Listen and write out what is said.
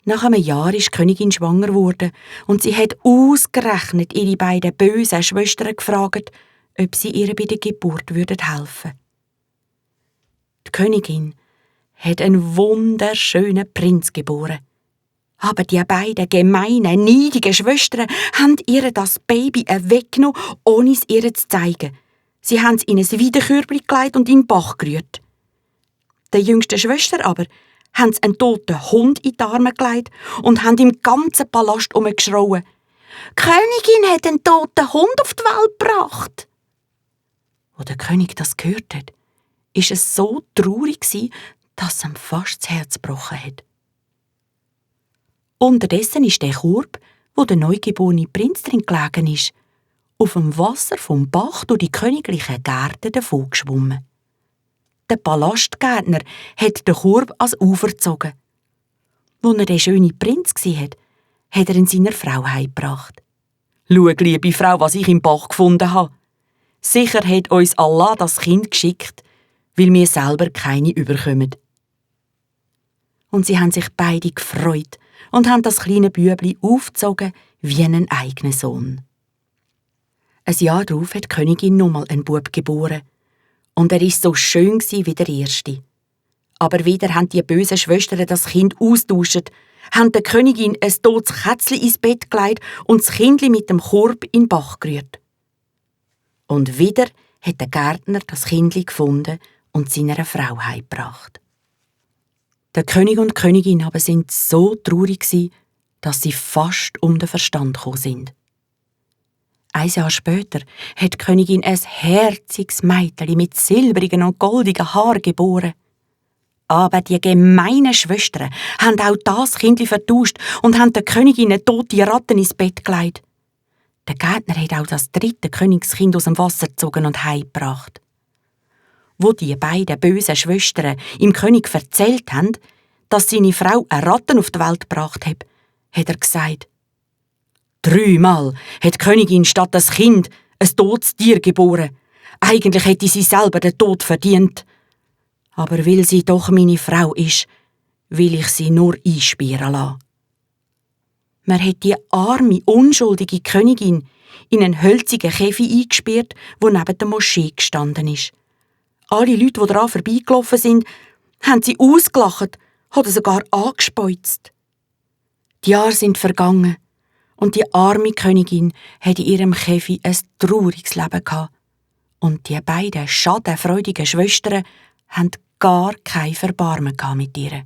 Nach einem Jahr ist die Königin schwanger geworden und sie hat ausgerechnet ihre beiden bösen Schwestern gefragt, ob sie ihr bei der Geburt helfen würden. Die Königin hat einen wunderschönen Prinz geboren. Aber die beiden gemeinen, neidigen Schwestern haben ihr das Baby weggenommen, ohne es ihr zu zeigen. Sie haben es in ein Weidenkörbchen gelegt und in den Bach gerührt. Der jüngsten Schwester aber haben sie einen toten Hund in die Arme gelegt und haben im ganzen Palast herumgeschrien: «Die Königin hat einen toten Hund auf die Welt gebracht!» Als der König das gehört hat, war es so traurig, dass es ihm fast das Herz gebrochen hat. Unterdessen ist der Korb, wo der neugeborene Prinz drin gelegen ist, auf dem Wasser vom Bach durch die königlichen Gärten davongeschwommen. Der Palastgärtner hat den Korb ans Ufer gezogen. Als er den schönen Prinz gesehen hat er ihn seiner Frau heimgebracht. «Schau, liebe Frau, was ich im Bach gefunden habe. Sicher hat uns Allah das Kind geschickt, weil wir selber keine überkommen.» Und sie haben sich beide gefreut und haben das kleine Bübli aufgezogen wie einen eigenen Sohn. Ein Jahr darauf hat die Königin nochmal einen Bub geboren. Und er war so schön wie der erste. Aber wieder haben die bösen Schwestern das Kind austauscht, haben der Königin ein totes Kätzchen ins Bett gelegt und das Kindli mit dem Korb in den Bach gerührt. Und wieder hat der Gärtner das Kindli gefunden und seiner Frau heimgebracht. Der König und die Königin aber sind so traurig, dass sie fast um den Verstand gekommen sind. Ein Jahr später hat die Königin ein herziges Mädchen mit silbrigen und goldigen Haaren geboren. Aber die gemeinen Schwestern haben auch das Kindli vertauscht und haben der Königin eine tote Ratte ins Bett gelegt. Der Gärtner hat auch das dritte Königskind aus dem Wasser gezogen und heimgebracht. Wo die beiden bösen Schwestern im König erzählt haben, dass seine Frau eine Ratte auf die Welt gebracht hat er gesagt: «3-mal hat die Königin statt das Kind ein totes Tier geboren. Eigentlich hätte sie selber den Tod verdient. Aber weil sie doch meine Frau ist, will ich sie nur einsperren lassen.» Man hat die arme, unschuldige Königin in einen hölzigen Käfig eingesperrt, der neben der Moschee gestanden ist. Alle Leute, die daran vorbeigelaufen sind, haben sie ausgelacht oder sogar angespeuzt. Die Jahre sind vergangen und die arme Königin hat in ihrem Käfig ein trauriges Leben gehabt. Und die beiden schadenfreudigen Schwestern haben gar kein Verbarmen mit ihr.